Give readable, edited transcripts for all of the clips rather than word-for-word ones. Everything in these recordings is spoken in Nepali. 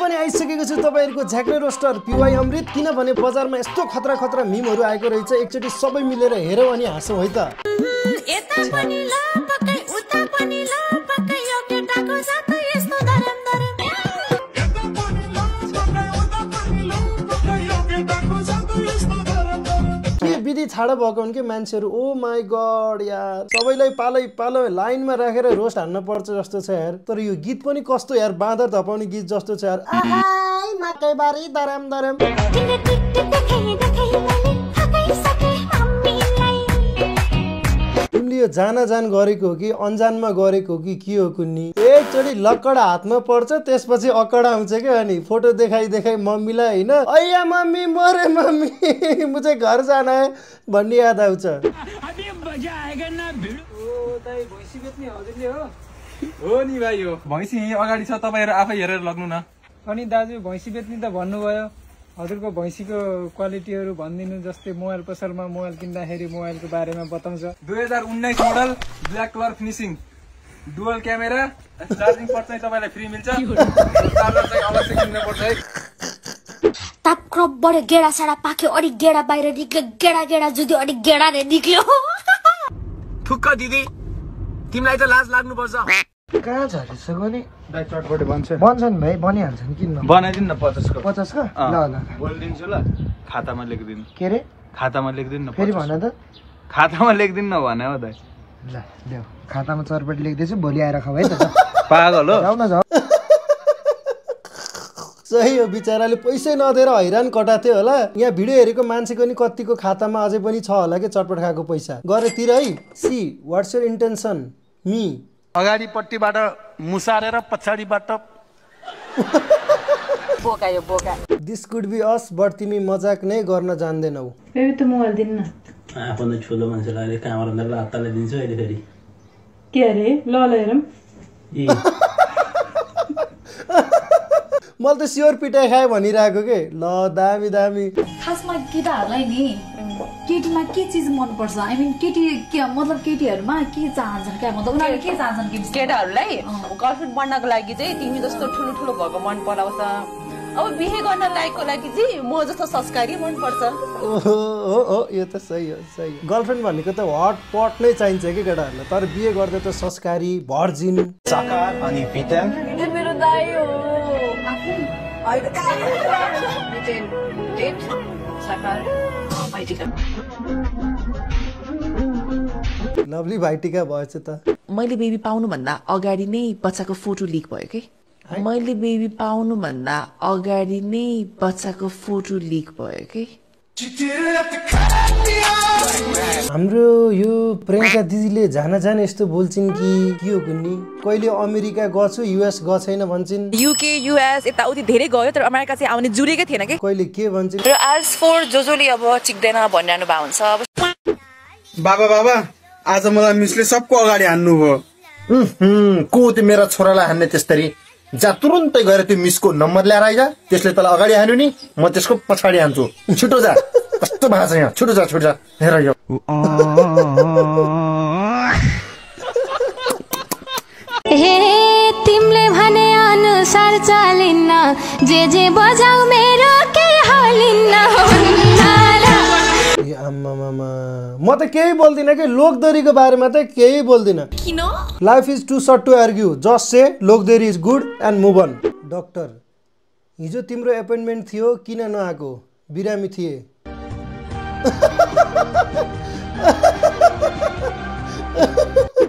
पनि आइसकेको छु तपाईहरुको झ्याक्ने रोस्टर पिवाई अमृत किनभने बजारमा यस्तो खतरा खतरा मिमहरु आएको रहेछ एकचोटी सबै मिलेर हेरौँ अनि हाँसौँ है त यता पनि ल पक्कै उता पनि ल पक्कै यो केटाको साथ यस्तो धरम धरम यता पनि ल पक्कै उता पनि ल पक्कै यो केटाको साथ यस्तो धरम धरम के विधि छाडा भएको हुन् के मान्छेहरु ओ माय गॉड यार सबैलाई पालै पालो लाइनमा राखेर रोस्ट हान्न पर्छ जस्तो छ यार तर यो गीत पनि कस्तो यार बाँदर धपाउने गीत जस्तो छ यार आहाई मकै बारी दरम दरम तिमीले टिक टिक देखाइ देखाइ मैले हकै सके मम्मीलाई तिमीले यो जान गरेको हो कि अन्जानमा गरेको हो कि के हो कुन्नी एकचोटी लक्कड हातमा पर्छ त्यसपछि अकड आउँछ के अनि फोटो देखाइ देखाइ मम्मीलाई हैन अय्या मम्मी मोरे मम्मी मुझे घर जाना है भन्ने याद आउँछ अबे मजा आएगा ना भिड ओ दाइ भैँसी बेच्ने हजुरले हो नि भाइ हो भैँसी यही अगाडि छ तपाईहरु आफै हेरेर लग्नु न अनि दाजु भैँसी बेच्ने त भन्नुभयो हजुरको भैँसीको क्वालिटीहरु भनिदिनु जस्तै मोबाइल पसलमा मोबाइल किन्दाखेरि मोबाइलको बारेमा बताउँछ 2019 model black colour finishing dual camera charging port चाहिँ तपाईलाई फ्री मिल्छ चार्जर चाहिँ अवश्य किन्नु पर्छ है ताप क्रप बडे गेडा साडा पाक्यो अनि गेडा बाहिर निक्ल्यो गेडा गेडा जुद्यो अनि गेडा रे निक्ल्यो थुक्क दिदी तिमीलाई त लाज लाग्नु पर्छ कहाँ झरेछ गनी दाइ चटपटे बन्छ बन्छन् भाइ बनिहाल्छन् किन बनाइदिनु न 50 को 50 का ल ल बोलिदिन्छु ल खातामा लेखिदिनु के रे खातामा लेखिदिनु न फेरि भन त खातामा लेखिदिनु न भने हो दाइ ल ल्याऊ खातामा चटपटी लेख्दैछु भोलि आएर खाऊ है त पागल हो जाऊ न जाऊ सही हो बिचाराले पैसै नदिएर हैरान कटाथ्यो होला यहाँ भिडियो हेरेको मान्छेको नि कतिको खातामा अझै पनि छ होला के चटपट खाएको पैसा गरे तिर है सी व्हाट्स योर इन्टेन्सन मी अगाडिपट्टिबाट मुसारेर पछाडिबाट बोका यो बोका this could be us but तिमी मजाक नै गर्न जान्दैनौ बेबी त मोबाइल दिन्न आफन्दा ठुलो मान्छेलाई अहिले कामरा लात्ताले दिन्छु अहिले फेरि के अरे ल हेरौँ मैले त स्योर पिटाइ खाए भनिरहेको के ल दामी दामी खासमा केटाहरूलाई नि केटीमा के चिज मनपर्छ आई मिन केटी मतलब केटीहरूमा के चाहन्छन् क्या मतलब उनीहरूले के चाहन्छन् केटाहरूलाई गर्लफ्रेन्ड बन्नको लागि चाहिँ तिमी जस्तो ठुलो ठुलो भएको मन पराउँछ अब बिहे गर्न लायकको लागि चाहिँ म जस्तो संस्कारी मन पर्छ हो यो त सही हो सही गर्लफ्रेन्ड भनेको त हट पट नै चाहिन्छ कि केटाहरूलाई तर बिहे गर्दा त संस्कारी भर्जिन साकार अनि पिता मेरो दाइ हो लभली भाइटिका भएछ त मैले बेबी पाउनु भन्दा अगाडि नै बच्चाको फोटो लिक भयो कि मैले बेबी पाउनु भन्दा अगाडि नै बच्चाको फोटो लिक भयो कि हाम्रो यो प्रियङ्का दिदीले जान यस्तो बोल्छिन् कि के हो कुन्नी कहिले अमेरिका गछु युएस ग छैन भन्छन् युके युएस यताउति धेरै गयो तर अमेरिका चाहिँ आउने जुरेकै थिएन कि कहिले के भन्छन् र एज फर जोजोले अब चिक्दैन भनिरहनु भएको हुन्छ बाबा बाबा आज मलाई मिसले सबको अगाडि हान्नु भयो को त्यो मेरा छोरालाई हान्ने त्यसरी जा तुरुन्तै गएर त्यो मिसको नम्बर ल्याएर आइज त्यसले तँलाई अगाडि हान्यो नि म त्यसको पछाडि हान्छु छिटो जा कस्तो भएको छ यहाँ छिटो जा हेर यो हे तिमीले भने अनुसार चलिन्न जे बजाऊ मेरो के हालिन्न ए आम्मा मामा म त केही बोल्दिन के लोकदरीको बारेमा त केही बोल्दिन किन life is too short to argue just say लोकदरी is good and move on doctor हिजो तिम्रो एपोइन्टमेन्ट थियो किन नआएको बिरामी थिए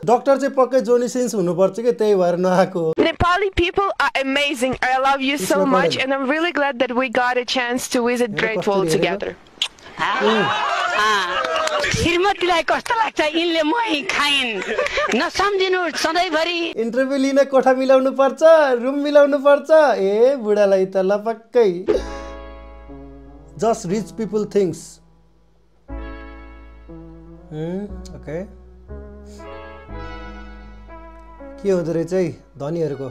डाक्टर चाहिँ पक्कै जोनी सिन्स हुनुपर्छ के त्यही भएर नआएको Nepali people are amazing. I love you so much and I'm really glad that we got a chance to visit Great Wall together. श्रीमतीलाई कस्तो लाग्छ इनले मही खाइन् नसम्झिनु सधैँभरि इन्टरभ्यु लिन कोठा मिलाउनु पर्छ रुम मिलाउनु पर्छ ए बुढालाई त लपक्कै just rich people things okay के हुँदो रहेछ है धनीहरूको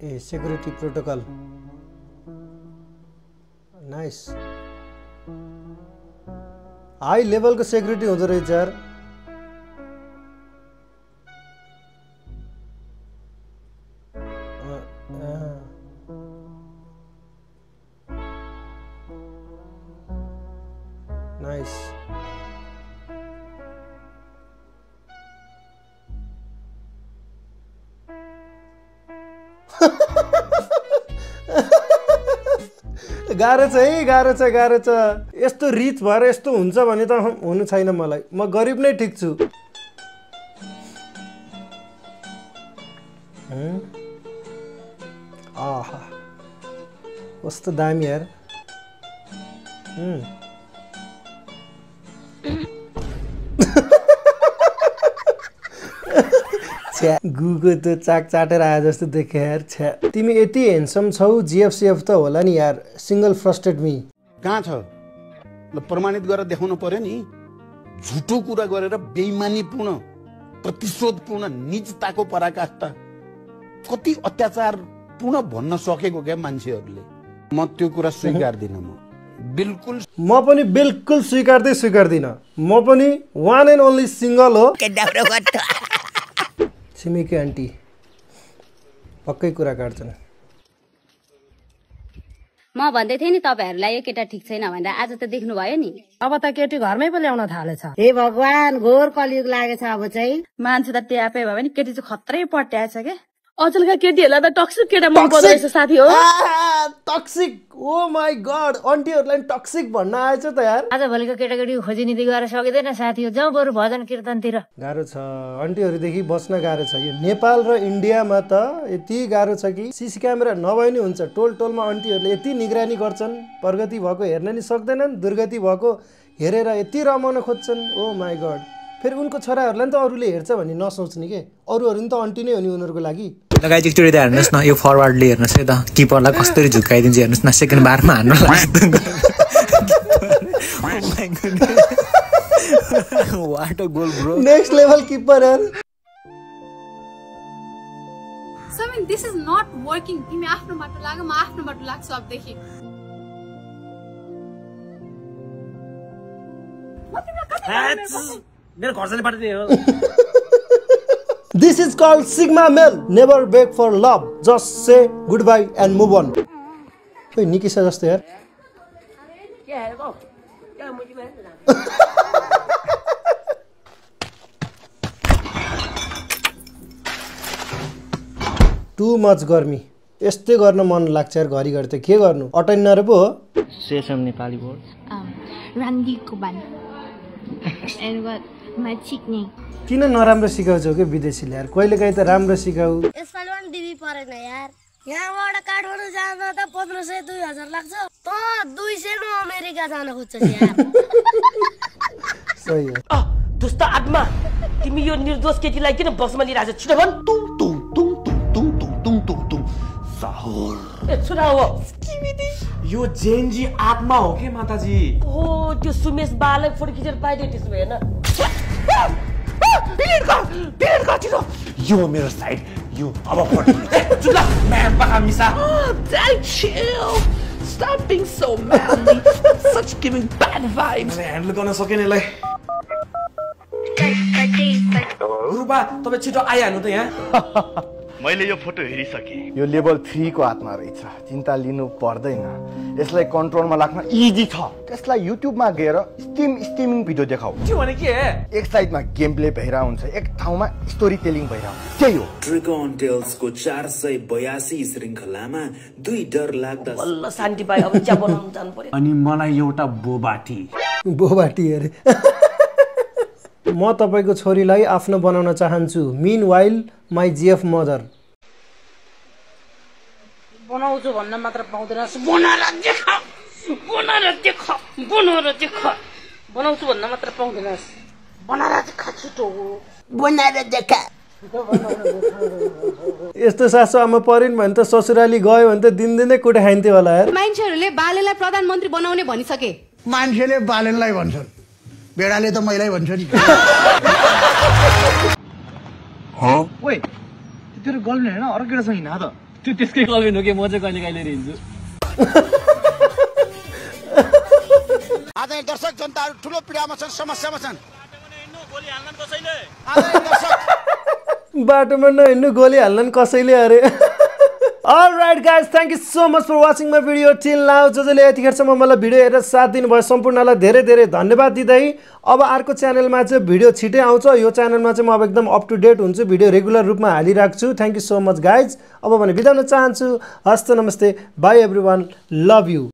ए सेक्युरिटी प्रोटोकल नाइस हाई लेभलको सेक्युरिटी हुँदो रहेछ यार नाइस गाह्रो छ है गाह्रो छ यस्तो रिच भएर यस्तो हुन्छ भने त हुनु छैन मलाई म गरिब नै ठिक छु आहा कस्तो दामी यार छ्या गुको त चाक चाटेर आए जस्तो देखे यार छ्या तिमी यति हेन्सम छौ जीएफसीएफ त होला नि यार सिंगल फ्रस्टेड मी कहाँ छ ल प्रमाणित गरेर देखाउनु पर्यो नि झुटो कुरा गरेर बेइमानीपूर्ण प्रतिशोधपूर्ण निजताको पराकाष्ठा कति अत्याचारपूर्ण भन्न सकेको क्या मान्छेहरूले म त्यो कुरा स्वीकार्दिन बिल्कुल म पनि बिल्कुल स्वीकार्दिन म पनि वान एन्ड ओन्ली सिंगल हो छिमेकी आन्टी पक्कै कुरा काट्छन् म भन्दै थिएँ नि तपाईहरुलाई यो केटा ठिक छैन भनेर आज त देख्नु भयो नि अब त केटी घरमै पो ल्याउन थालेछ हे भगवान घोर कलियुग लागेछ अब चाहिँ मान्छे त ट्यापै भयो भने केटी चाहिँ खत्रै पट्याएछ के अचलका केटीहरुलाई त टक्सिक केटा मन पर्दो रहेछ साथी हो टक्सिक ओ माय गॉड आन्टीहरुलाई टक्सिक भन्न आएछ त यार आज भोलिको केटाकेटी खोजी नीति गरेर सकिदैन साथी हो जाउँ बरु भजन कीर्तनतिर गाह्रो छ आन्टीहरुदेखि बस्न गाह्रो छ यो नेपाल र इन्डियामा त यति गाह्रो छ कि सीसी क्यामेरा नभए नि हुन्छ टोल टोलमा आन्टीहरुले यति निगरानी गर्छन् प्रगति भएको हेर्न नि सक्दैनन् दुर्गति भएको हेरेर यति रमाउन खोज्छन् ओ माय गॉड फेरि उनको छोराहरुलाई त अरूले हेर्छ भन्ने नसोच्ने के अरूहरु नि त आन्टी नै हो नि उनीहरुको लागि लगाइ एकचोटि त हेर्नुस् न यो फरवर्डले हेर्नुस् है त किपरलाई कसरी झुकाइदिन्छ हेर्नुस् न सेकेन्ड बारमा हान्नु लाग्छ what a goal bro next level keeper यार So I mean, this is not working. तिमी आफ्नो बाटो लाग म आफ्नो बाटो लाग्छु अब देखि मेरो घरले बाटो दियो This is called Sigma Male. Never beg for love. Just say goodbye and move on. Hey, Nikisa जस्तो यार. Too much गर्मी. यस्तै गर्न मन लाग्छ यार घरिघरि त के गर्नु अटेन्ड नरे पो हो Say some Nepali words. Randy Kuban. And what my chickname. किन नराम्रो सिकाउँछौ के विदेशीले यार कहिलेकाहीँ त राम्रो सिकाऊ यसपालि पनि दिदी परेन यार यहाँबाट काठमाडौँ जान त 1500-2000 लाग्छ त 200 मा अमेरिका जान खोज्छस् यार सही हो दुष्ट आत्मा तिमी यो निर्दोष केटीलाई किन बसमा लिइराछ छिटो भन तुम साहुर ए छोरा हो यो जेनजी आत्मा हो के माताजी ओ त्यो सुमेश बालाई फोटो खिचेर पाइदिए त्यसो भएन डिलिट गर छिटो यो मेरो साइड यो अब फोटो चुप म्याम पका मिसा chill stop being so manly such giving bad vibes handle गर्न सकेन यसलाई रुबा तपाई छिटो आइहाल्नु त यहाँ मैले यो फोटो हेरिसके यो लेभल 3 को आत्मा रहेछ चिन्ता लिनु पर्दैन यसलाई कन्ट्रोलमा राख्न इजी छ त्यसलाई युट्युबमा गएर स्ट्रिमिङ भिडियो देखाऊ के भने के एक साइडमा गेम प्ले भइरा हुन्छ एक ठाउँमा स्टोरी टेलिङ भइरा हुन्छ त्यही हो ड्रैगन टेल्स को 482 श्रृंखलामा दुई डर लाग्दा बल्ल शान्ति पाए अब चिया बनाउन जानु पर्यो अनि मलाई एउटा बोबाटी अरे म तपाईको छोरीलाई आफ्नो बनाउन चाहन्छु मीनवाइल माई जीएफ मदर बनाउँछु भन्न मात्र पाउँदैनस् बनाएर देख बनाउँछु भन्न मात्र पाउँदैनस् बनाएर देख छिटो बनाएर देख यस्तो सासु आमा परिन् भने त ससुराली गयो भने त दिनदिनै कुटे खाइन्थ्यो होला यार मान्छेहरूले बालेलाई प्रधानमन्त्री बनाउने भनिसके मान्छेले बालेनलाई भन्छन् बेडाले त मैलाई भन्छ नि ओइ तेरो गर्लफ्रेन्ड हैन अरु केटासँग हिँड त त्यो त्यसकै गर्लफ्रेन्ड हो के म चाहिँ कहिले कहिले हिँड्छु आदरणीय दर्शक जनताहरु ठुलो पीडामा छन् समस्यामा छन् बाटोमा नहिँड्नु गोली हाल्न कसैले अरे Alright guys, thank you so much for watching my video till now. जसले यतिखेरसम्म मलाई भिडियो हेरेर साथ दिनुभयो सम्पूर्णलाई धेरै धेरै धन्यवाद दिँदै अब अर्को च्यानलमा चाहिँ भिडियो छिटै आउँछ। यो च्यानलमा चाहिँ म अब एकदम अप टु डेट हुन्छु, भिडियो रेगुलर रूपमा हालिराख्छु। Thank you so much guys. अब भने बिदा हुन चाहन्छु। हस्त नमस्ते, बाई एभ्रीवन, लभ यू।